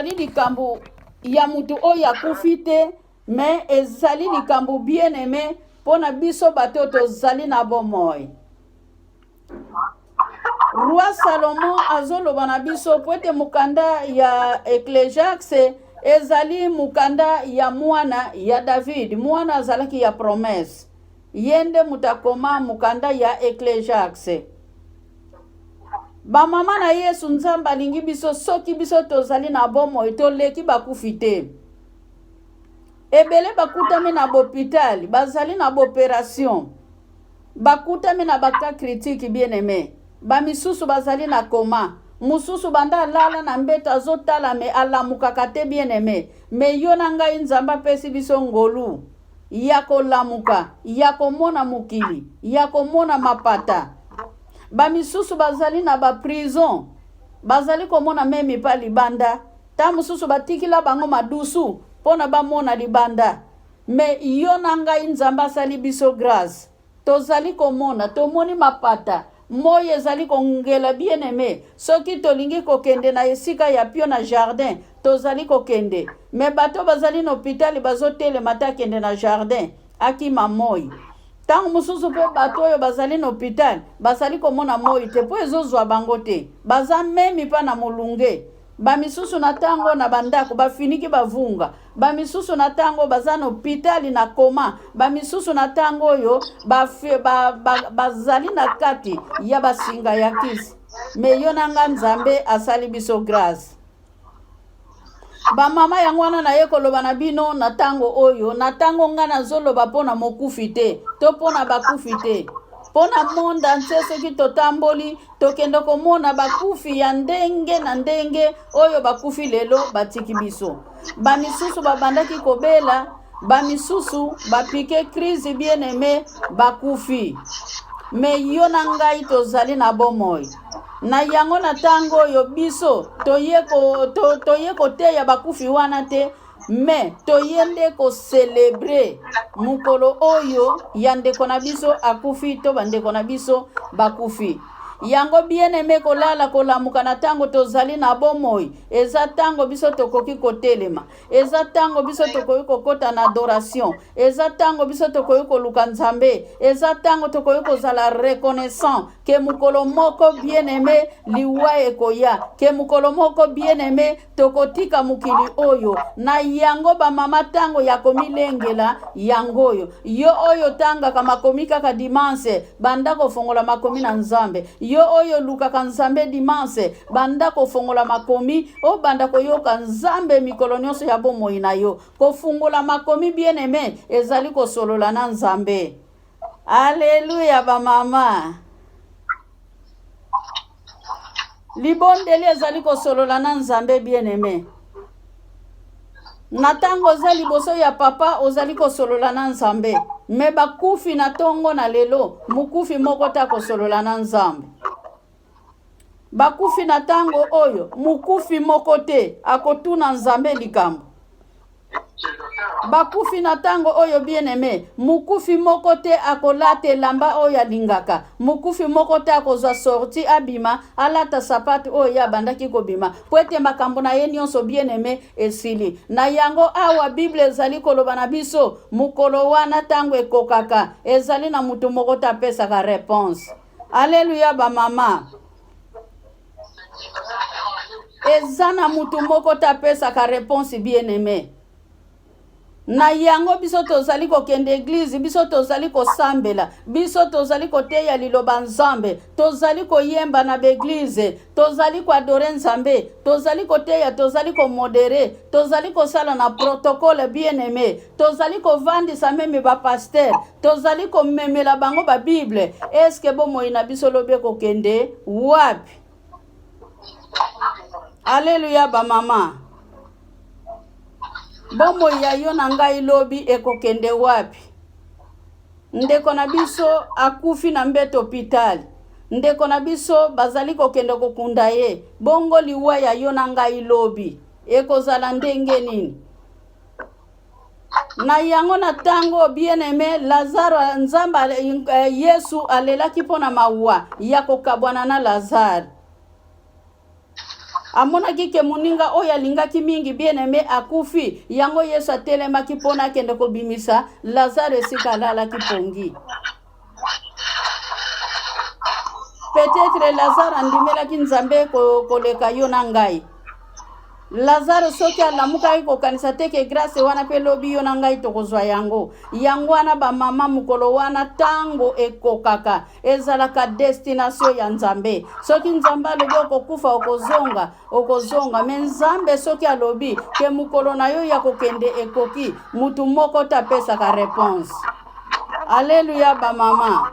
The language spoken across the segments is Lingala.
Ezali likambo ya moto oyo akufi te, me ezali likambo bien aime mpo na biso bato oyo tozali na bomoi. Roi Salomon azoloba na biso mpo ete mokanda ya Ecclesiaste ezali mokanda ya mwana ya David, mwana azalaki ya promesse. Ye nde moto akoma mokanda ya Ecclesiaste. Bamama na Yesu, Nzambe alingi biso soki biso tozali na bomoi, toleki bakufi te. Ebele bakutami na bopitali, bazali na boperation, bakutami na baka critique bien aime. Bamisusu bazali na koma, mosusu banda alala na mbeto azotala me alamukaka te bien aime. Me yo na ngai Nzambe apesi biso ngolu ya kolamuka, ya komona mokili, ya komona mapata. Bamisusu bazali na ba prison, bazali komona meme pa libanda, ta mosusu batikila bango madusu mpo na bamona libanda. Me yo na ngai Nzambe asali biso grâce. Tozali komona, tomoni mapata, moi ezali kongela bien aime. Soki tolingi kokende na esika ya pio na jardin, tozali kokende. Me bato bazali na hopitali bazotelema te akende na jardin, akima moi. Ntango mosusu mpe bato oyo bazali na hopitali bazali komona moi te mpo ezozwa bango te, baza memi mpa na molunge. Bamisusu na ntango na bandako bafiniki bavunga, bamisusu na ntango baza na hopitali na koma, bamisusu na ntango oyo bazali ba, ba, ba na kati ya basinga ya kisi. Me yo na nga Nzambe asali biso grâce. Bamama yango wana naye koloba na bino na ntango oyo, na ntango nga nazoloba mpo na mokufi te to mpo na bakufi te, mpo na monde entier. Soki totamboli tokende komona bakufi ya ndenge na ndenge oyo bakufi lelo batiki biso. Bamisusu babandaki kobela, bamisusu bapike crise bien aime bakufi. Me yo na ngai tozali na bomoi. Na yango na ntango oyo biso toye ko, to, toye koteya bakufi wana te, me toye nde kocelebre mokolo oyo ya ndeko na biso akufi to bandeko na biso bakufi. Yango bien aime, kolala kolamuka na ntango tozali na bomoi eza ntango biso tokoki kotelema, eza ntango biso tokoki kokota na adoration, eza ntango biso tokoki koluka Nzambe, eza ntango tokoki kozala reconnaissant ke mokolo moko bien aime liwa ekoya, ke mokolo moko bien aime tokotika mokili oyo. Na yango bamama, ntango ya komilengela yango oyo. Yo oyo otangaka makomi kaka dimanche, banda kofongola makomi na Nzambe. Yo oyo olukaka Nzambe dimanche, banda kofongola makomi, obanda koyoka Nzambe mikolo nyonso ya bomoi na yo. Kofungola makomi bien aime ezali kosolola na Nzambe. Aleluya bamama. Libondeli ezali kosolola na Nzambe bien aime. Na ntango oza liboso ya papa ozali kosolola na Nzambe. Me bakufi na ntongo na lelo, mokufi moko te akosolola na Nzambe. Bakufi na ntango oyo, mokufi moko te akotuna Nzambe likambo. Bakufi na ntango oyo bien aime, mokufi moko te akolata elamba oyo alingaka, mokufi moko te akozwa sorti abima alata sapatu oyo ye abandaki kobima, mpo ete makambo na ye nyonso bien aime esili. Na yango awa Bible ezali koloba na biso mokolo wana ntango ekokaka, ezali na moto moko te apesaka reponse. Aleluya bamama. Eza na mutu moko te apesaka reponse bien aime. Na yango biso tozali kokende eglize, biso tozali kosambela, biso tozali koteya liloba Nzambe, tozali koyemba na baeglize, tozali koadore Nzambe, tozali koteya, tozali komodere, tozali kosala na protocole bien aime, tozali kovandisa meme bapaster, tozali komemela bango babible. Eske bomoi na biso lobi ekokende wapi? Aleluya bamama. Bomoi ya yo na ngai lobi ekokende wapi? Ndeko na biso akufi na mbeto hopitali. Ndeko na biso bazali kokende kokunda ye. Bongo liwa ya yo na ngai lobi ekozala ndenge nini? Na yango na tango bien aime Lazaro, Nzambe Yesu alelaki mpo na mawa ya kokabwana na Lazare. Amonaki ke moninga oyo alingaki mingi, bien-aime, akufi. Yango Yesu atelemaki mpo na akende kobimisa Lazare esika alalaki pongi. Peut-être Lazare andimelaki Nzambe koleka yo na ngai. Lazare soki alamukaki kokanisa te ke grâce wana mpe lobi yo na ngai tokozwa yango. Yango wana bamama mokolo wana ntango ekokaka ezalaka destination ya Nzambe. Soki Nzambe alobi okokufa okozonga, okozonga. Me Nzambe soki alobi ke mokolo na yo ya kokende ekoki, mutu moko te apesaka reponse. Aleluya bamama.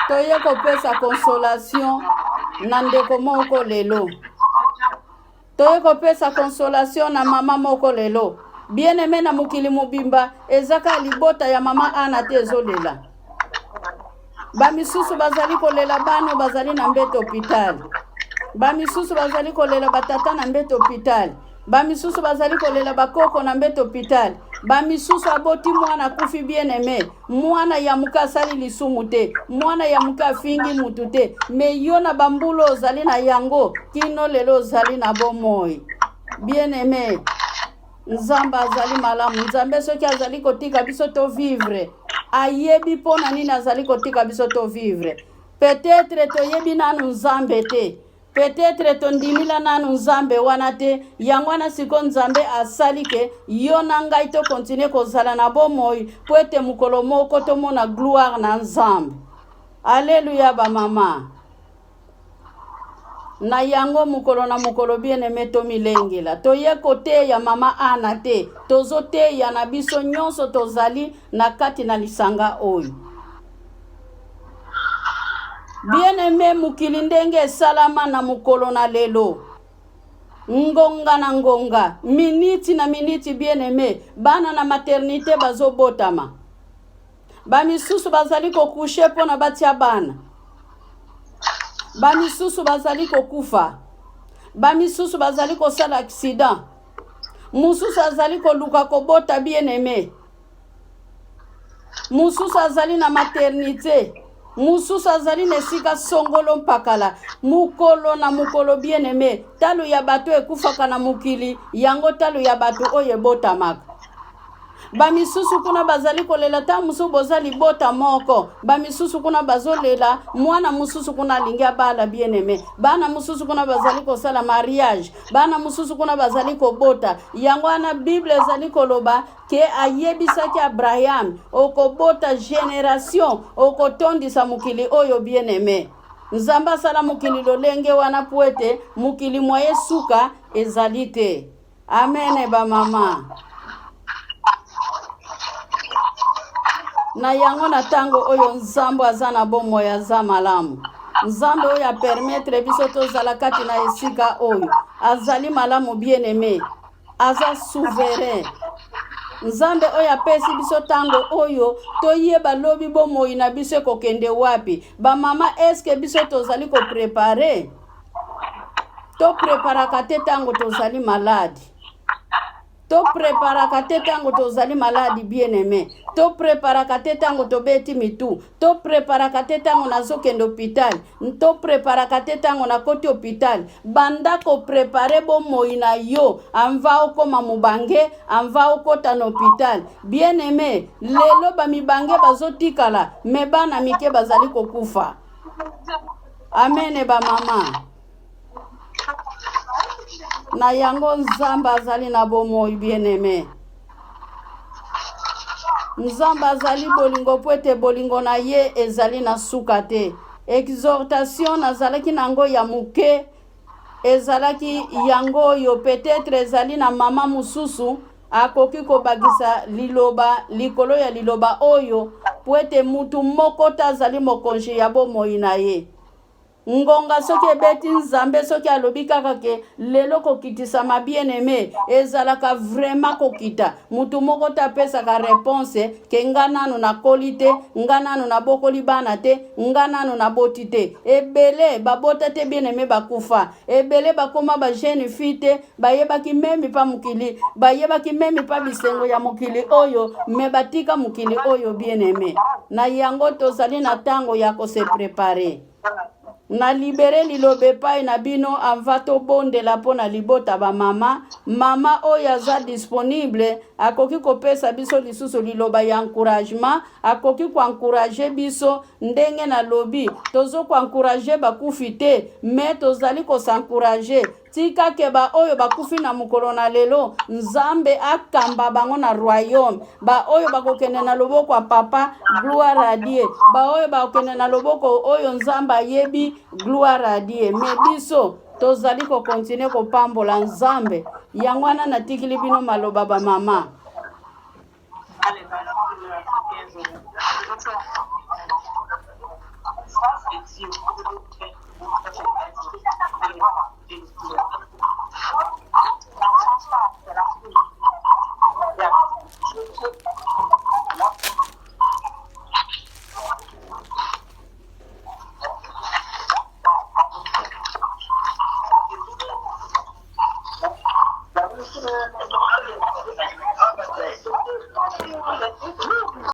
Toye kopesa consolation na ndeko moko lelo. Toye kopesa consolation na mama moko lelo. Bien aime na mokili mobimba eza kaka libota ya mama Ana te ezolela. Bamisusu bazali kolela bana bazali na mbeto hopital. Bamisusu bazali kolela batata na mbeto hopital. Bamisusu bazali kolela bakoko na mbeto hopital. Bamisusu aboti mwana akufi bien aime. Mwana ya moke asali lisumu te, mwana ya moke afingi mutu te, me yo na bambula ozali na yango kino lelo ozali na bomoi. Bien aime, Nzambe azali malamu. Nzambe soki azali kotika biso to vivre, ayebi mpo na nini azali kotika biso to vivre. Peut-être toyebi nanu Nzambe te, Peut-etre tondimila nanu Nzambe wana te, yango wana sikoyo Nzambe asali ke yo na ngai to continuer kozala na bomoi po ete mokolo moko tomona gloire na Nzambe. Alleluia ba mama. Na yango mokolo na mokolo bien aime tomilengela. Toye koteya mama Ana te, tozoteya na biso nyonso tozali na kati na lisanga oyo. Bien aime, mokili ndenge esalama na mokolo na lelo, ngonga na ngonga, miniti na miniti, bien aime, bana na maternite bazobotama, bamisusu bazali kokushe mpo na batia bana, bamisusu bazali kokufa, bamisusu bazali kosala accident, mosusu azali koluka kobota, bien aime. Mosusu azali na maternite, mosusu azali na esika songolo mpakala. Mokolo na mokolo, bien aime, talo ya bato ekufaka na mokili yango, talo ya bato oyo ebotamaka. Bamisusu kuna bazali kolela, ntango mosusu boza libota moko, bamisusu kuna bazolela mwana mosusu kuna alingi abala, bien aime. Bana mosusu kuna bazali kosala mariage, bana mosusu kuna bazali kobota. Yango wana Bible ezali koloba ke ayebisaki Abraham, okobota generation, okotondisa mokili oyo, bien aime. Nzambe asala mokili lolenge wana po ete mokili mwa ye suka ezali te. Amen ba mama. Na yango na tango oyo Nzambe aza na bomoi, aza malamu. Nzambe oyo apermettre biso tozala kati na esika oyo azali malamu, bien aime. Aza souverain. Nzambe oyo apesi biso ntango oyo toyeba lobi bomoi na biso ekokende wapi. Bamama, eske biso tozali koprepare? Topreparaka te ntango tozali maladi. Topreparaka te ntango tozali maladi, bien aime. Topreparaka te ntango tobeti mitu. Topreparaka te ntango nazokende hopital. Topreparaka te ntango nakoti hopital. Banda koprepare bomoi na yo anva okoma mobange, anva okota na hopital. Bien aime, lelo bamibange bazotikala, me bana mike bazali kokufa. Amene bamama. Na yango Nzambe azali na bomoi, bien aime. Nzambe azali bolingo mpo ete bolingo na ye ezali na suka te. Exhortation nazalaki na yango ya moke ezalaki yango oyo, peut-être ezali na mama mosusu akoki kobakisa liloba likolo ya liloba oyo, mpo ete mutu moko te azali mokonzi ya bomoi na ye. Ngonga soki ebeti, Nzambe soki alobi kaka ke lelo kokitisama, bien aime, ezalaka vraiment kokita. Mutu moko te apesaka reponse ke nga nanu nakoli te, nga nanu nabokoli bana te, nga nanu naboti te. Ebele babota te, bien aime, bakufa. Ebele bakoma ba jeune fille te, bayebaki meme pa mokili, bayebaki meme pa bisengo ya mokili oyo, me batika mokili oyo, bien aime. Na yango tozali na ntango ya kose preparer. Na libere liloba epai na bino avant tobondela mpo na libota ba mama. Mama oyo aza disponible akoki kopesa biso lisusu liloba ya encouragement, akoki ko encourager biso ndenge nalobi tozo ko encourager bakufi te mais tozali ko s'encourager. Tika ke ba oyo bakufi na mokolo na lelo, Nzambe akamba bango na royaume. Ba oyo bakokende na loboko ya papa, gloire à Dieu. Ba oyo bakokende na loboko oyo Nzambe ayebi, gloire à Dieu. Mais biso tozali ko continuer kopambola Nzambe. Yango wana natikili bino maloba ba mama.